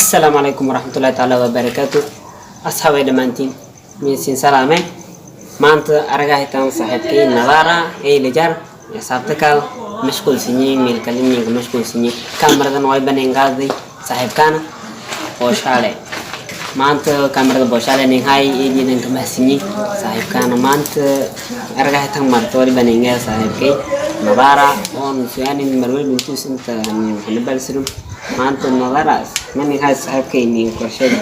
Assalaamu calaykum waraxmatullahi tacaala wabarakaatu. Asxaabay dhammaantiin, miisiin salaame. Maanta aragahitan saaxiibkay Nadaara eylajar asxaabta kal mashquulsanyiin, meel kale ninka mashquulsanyiin. Kameradan way baneen qaaday saaxiibkaana Booshaale. Maanta kamerada Booshaale nin hay eediidan ka mahadsanyiin saaxiibkaana. Maanta aragahitan marta wali baneengaa saaxiibkay Nadaara oon su-aalin marwel intuus inta waxna. Maanta Nadaara manin hay saaxiibkay nin qorsheed.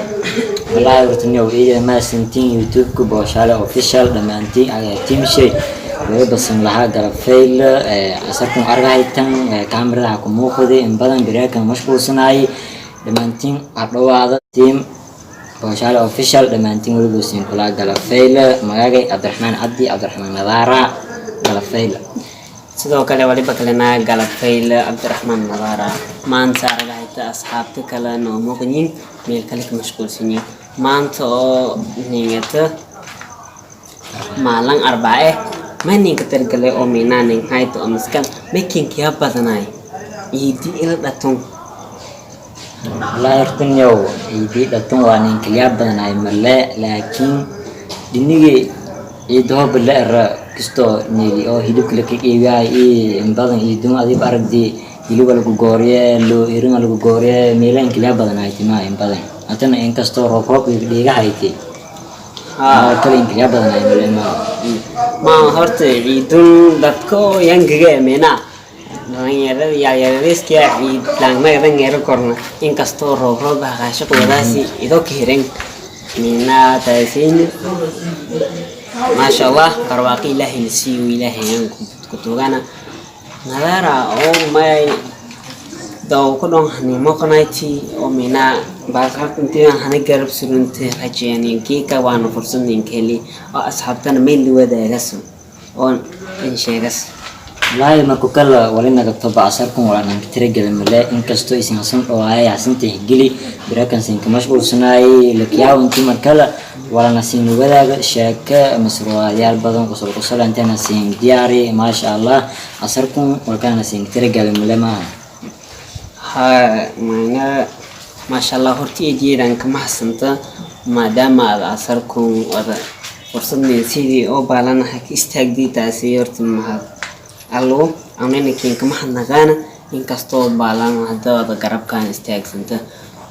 Wallaahi horta niyow ciida mahadsantiin YouTube-ka Booshaale Official dhammaantiin ayaa team shay wada basan lahaa galabfayl casarkan argahaytan kaamiradaha ku muuqday in badan biraakan mashquulsanaayay. Dhammaantiin hadhowaada team Booshaale Official dhammaantiin, weliba siin kulaa galabfayl. Magaagay Cabdiraxmaan Cabdi Cabdiraxmaan Nadaara, galabfayl. Sidoo kale waliba kalena galabfayl Cabdiraxmaan Nadaara. Maanta aragahayta asxaabta kale noo muuqanyiin, meel kale ka mashquulsanyiin. Maanta oo ningata maalin Arbace ma ninka targalay oo miinaanin hayto oo maskan makinkiya badanay ciidi ila dhaton. Wallaahi horta niyow ciidii dhatun waa nin kaliya badanaay male, laakiin dhinigii ciidahoba la era kastoo neeli oo hilibka laka qiibiyaay in badan ciidun adiba aragdi hiliba lagu gooriye loo iringa lagu gooriye meela in kaliya badanaay timaa in badan. Hatana inkastoo roob roob dhiigahayti kale in kaliya badanaay male ma. Ma horta ciidun dadka oo yangaga meena dhalinyarada yaryariska ciid laangmagadan geero korna, inkastoo roob roob haqaashiq wadaasi idoo ka hiran mina taasiin. Maasha Allah, barwaaqo Ilaahay na siiyo, Ilaahay aan ku tugana. Nadaara oo may daw ku dhon hani moqonayti oo mina baasxabta intii hana garab surunta rajeynin kiika waana fursad ninka heli oo asxaabtana meel la wadaagaso oo in sheegas. Wallaahi marku kala wali nagatoba casarkun waa nanka tiragala male, inkastoo isin hasan dhawaayay hasan tixgeli birakan sinka mashquulsanaayay lakiyaaw intii markala walana siin wadaaga sheeke masruwayaal badan qosol qosol intana siin diyaari. Maasha Allah, casarkun walkana siin tiragala male maaha. Ha mana, maasha Allah, horta eedyadaan kama hadsanta maadaama aad casarkun wada fursadnin sidii oo baalanaha ka istaagday. Taasi horta mahad allo aninakiin kama hadnaqaana, inkastoo baalan hadda garabkaan istaagsanta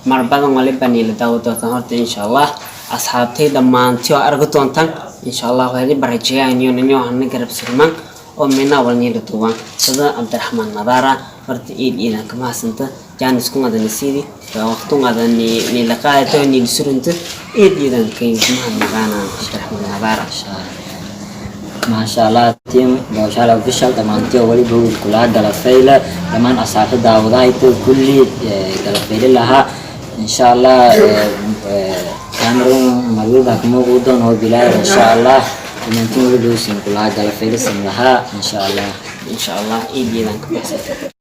mar badan waliba niila daawo doontaan. Horta insha Allah asxaabtay dhammaantii oo argi doontaan insha Allah. Waliba rajeyaan inyo hana garab sirmaan oo mina wal niila duubaan sida Cabdiraxmaan Nadaara. Horta iid iidan kama hadsanta jaaniskun adana sidii waqtun adan niila qaadato niila surunta. Iid iidan kayn kama hadnaqaana Cabdiraxmaan Nadaara. Maasha Allah, team Booshaale Official dhammaantii oo waliba wiilkulaa galafayla. Dhammaan asxaabta daawadahayta kulli galafayle lahaa. Insha Allah cameron marwalba kama doon oo bilaay. Insha Allah dhammaantiin waliba siin kulaa galafayle sin lahaa insha Allah. Insha Allah iid iidan ka baxsanta.